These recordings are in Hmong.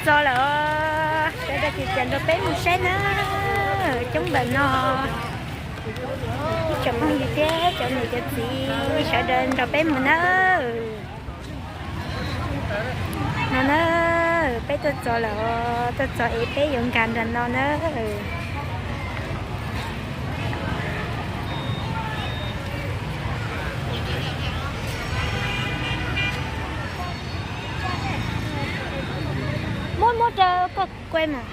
Txog lawm os, sawv daws caum caum nrog peb mus saib na. Coob npaum no, ib tsoom phooj ywg thiab cov niam cov txiv sawv daws nrog peb mus na. No na, peb tuaj txog lawm os, tuaj txog es peb yuav nkag nram no na. Muab, muab rau koj kuaj mas.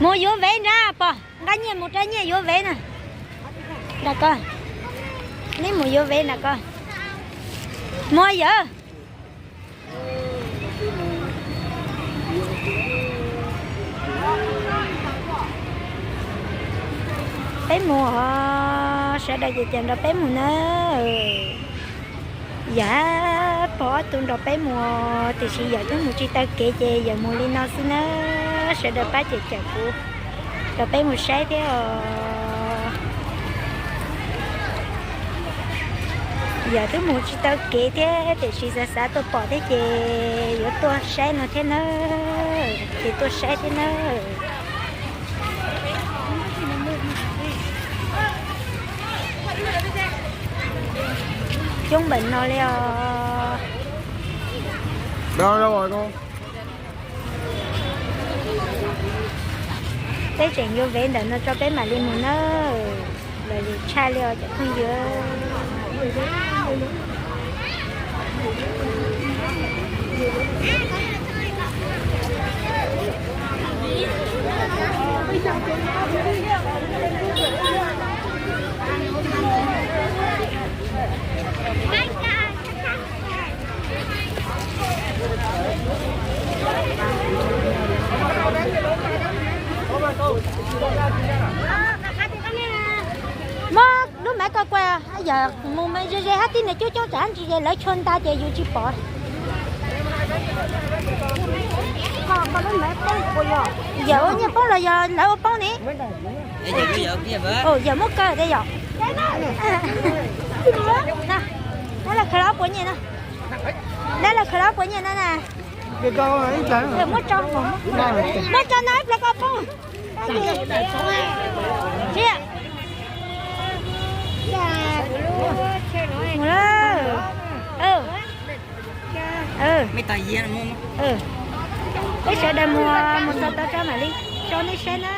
Mus yuav vev nrad pog, nqa nyiaj mus rau nyiaj yuav vev na. Nram ko, neb mus yuav vev nram ko. Mus yawm. Peb mus os, sawv daws caum caum nrog peb mus na. Yam pog ob tug nrog peb mus, tiam sis yawm twb mus tsis taw kev ces yawm mus li no xwb na. Sawv daws pab caum caum kuv, nrog peb mus saib thiab os. Yawm twb mus tsis taw kev thiab tiam sis xav xav tuaj pom thiab ces yuav tuaj saib no thiab na. Ces tuaj saib thiab na. Coob npaum no li os. Peb tseem yuav vev ntawm no tso peb mam li mus nawb. Lawv tshaj li os cov phooj ywg. Muab lub maiv ko kuaj, yawm mus ze ze hab tib niag coob coob tsam ntsis ces lawv tshua nta ces yus tsis pom. Yawm ua nyiaj poob los yog lawv ua poob ne? Yawm muab kaw tiag yom. Dab laug khaws los ob puas nyiaj na. Dab laug khaws los ob puas nyiaj na na. Muab tso, muab tso no ib pliag koj poob. Peb sawv daws mus, mus txog tau tso mam li tso nej saib na.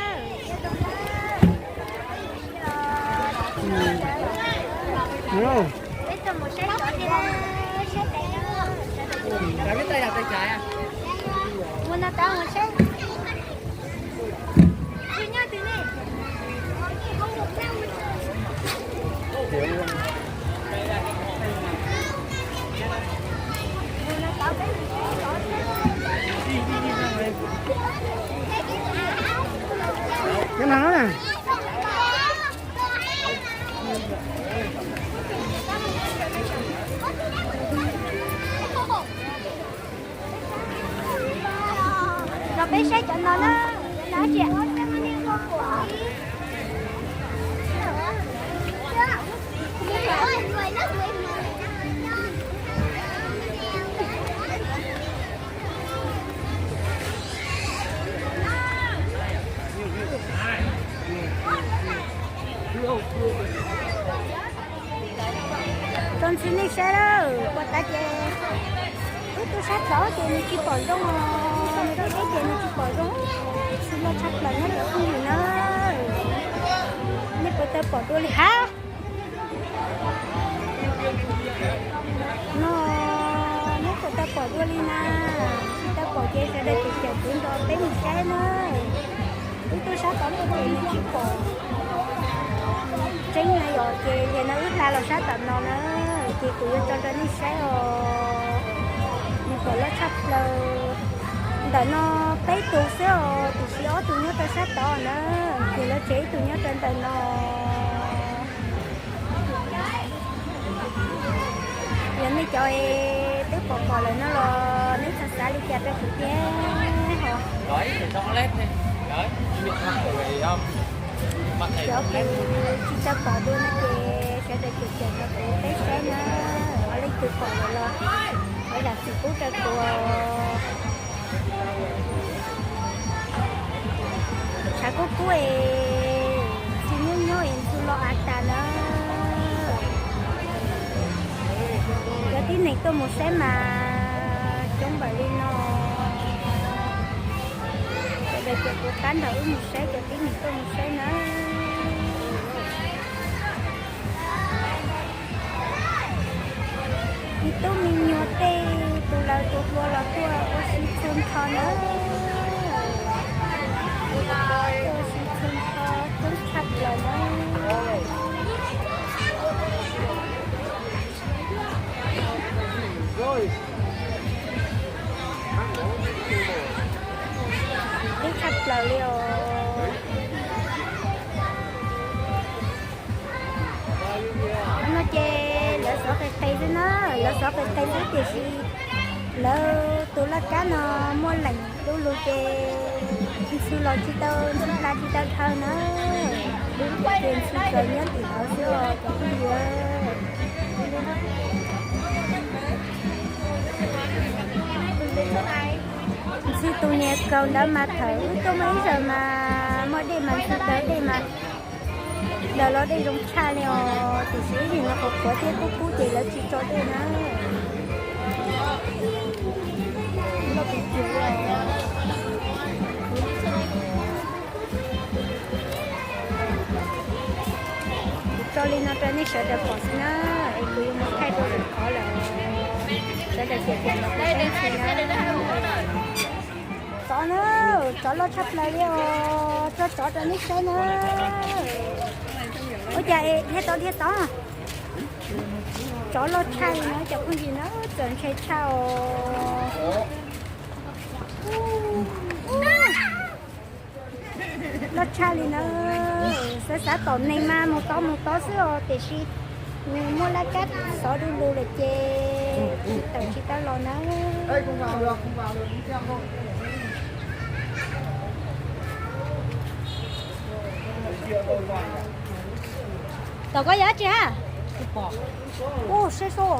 Los peb saib cov no na, cov no tsis. Txog ntxiv nej saib lawm, puas tas ces wb tuaj sab tod ces nws tsis pom zoo os, nws tuaj deb ces nws tsis pom zoo, tsis loj tshaj plaws nyob cov phooj ywg na. Nej puas tau pom dua li hab? No, neb puas tau pom dua li na? Tsis tau pom ces sawv daws caum caum kuv nrog peb mus saib na. Wb tuaj sab tod ces nws tsis pom tseeb na yom, ces yog no wb hla los sab tom no na, ces kuv yuav tso rau nej saib os. Nws pom loj tshaj plaws. Ntawm no peb tug xwb os, tiam sis ob tug nyob rau sab tod na, ces lawv tsev ib tug nyob rau ntawm no. Yog nej cov es twb pom pom lawm no los neb txhob xav li cas rau kuv thiab os. Cov kuv tsis tau pom dua no ces sawv daws caum caum rau kuv peb saib na, ho leej twg pom lawm los ho Zam txim pub rau kuv. Tshav kub kub es ntxhw nyob nyob es ntxhw los av tas na. Cov tib neeg tuaj mus saib mas coob npaum li no. Sawv daws ces puv qab nrog wb mus saib cov tib neeg tuaj mus saib na. Me tub me nyuam tej tus laus tus hluas los tuaj ua si txhua nrho na. Tuaj ua si txhua nrho coob tshaj plaws na. Coob tshaj plaws li os. No ces lawv xov qis qis xwb na, lawv xov qis qis xwb tiam sis lawv tus laj kab no muaj leem du lug ces ntxhw los tsis tau, ntxhw hla tsis tau dhau na. Ces ntxhw tsuas nyob tim hauv xwb os cov phooj ywg. Ntxhw tus niam kaus ntawd mas thaum wb tuaj muaj ib zaug mas muaj dej mas ntxhw daws dej mas daws los dej zoo tshaj li os, tiam sis ib nim no qhuav qhuav thiab kub kub ces lawv tsis tso dej na. Kuv tso li no rau nej sawv daws pom xwb na, es kuv yuav mus thaij rau lwm qhov lawm, sawv daws ces pom los kuv saib ntxhw na. Tsov na, tsov loj tshaj plaws li os, tso tsov rau nej saib na. Ua cas es dhia tod dhia tod, tsov loj tshaj li na cov phooj ywg na, txawm ntshai tshaj os. Loj tshaj li na. Xav xav tom neeg mas mus tod mus tod xwb os, tiam sis nws muaj laj kab xov du lug lawm ces tawm tsis tau los na. Tom koj yog dab tsi hab? Ub, saib sub.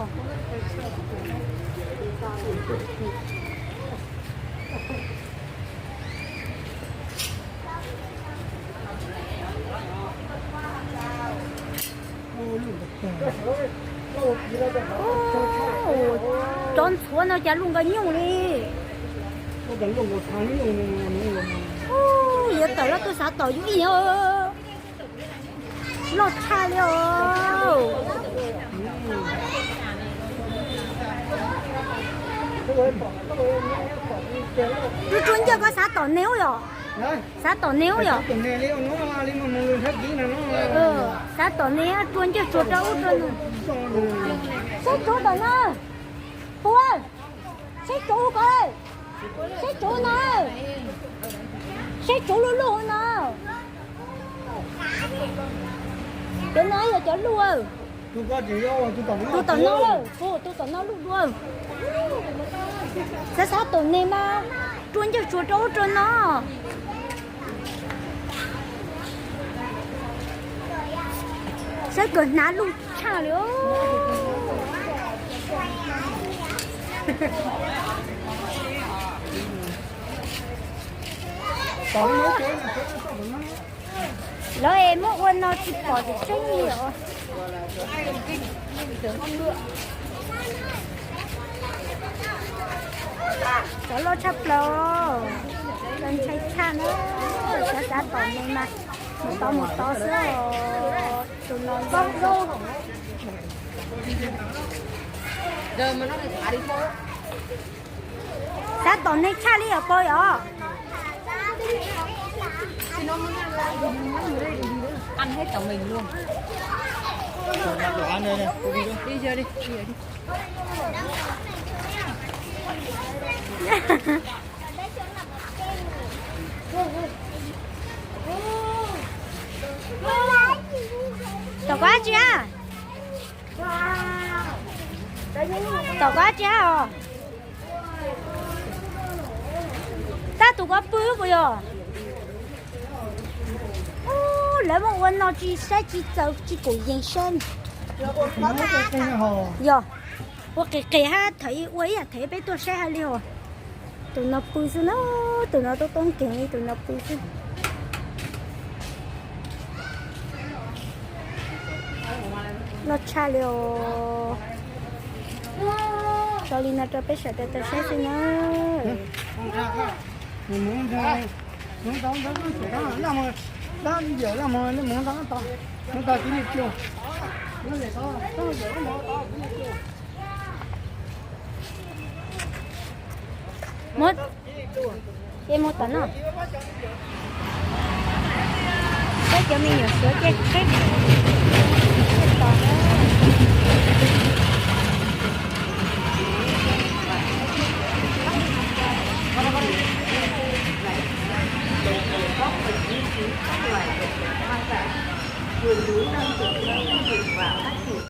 Tsov ntxhuav no cas luaj nkaus nyuj li. Yuav tawm los tuaj xav tom yus ib. Loj tshaj li os. Rua rua ncej koj xav tom neeg ub yom? Xav tom neeg ub yom? Xav tom neeg, rua ncej tsuag rau ub rau no. Saib tsuv tom no. Pua, saib tsuv ko. Saib tsuv no. Saib tsuv luj luj no. Cov no yog cov luj. Tus tom no, tus tom no luj dua. Xav xav tom neeg mas rua ncej tsuag rau ub rau no. Saib kawg hnav luj tshaj li. Lawv es muab ua no tsis pom tseeb li os. Tsov loj tshaj plaws, ntshai tshaj na. Xav xav tom neeg mas mus tod mus tod xwb os. Tus no xav tom neeg tshaj li os pog yom. Tom koj dab tsi a? Tom koj dab tsi a os? Tab tus koj pw puas yog? Ub, lawv muab ua no tsis saib tsis txaus tsis koom yees saib. Yog. Ua qis qis hab, thaum ub ua ib yam thaum peb tuaj saib hab li os. Tus no pw xwb na, tus no toob toob nkeeg li, tus no pw xwb. Loj tshaj li os. Tso li no rau peb sawv daws tau saib xwb na. Muab, ces muab tom no. Peb cov me nyuam suav ces qheb tom na.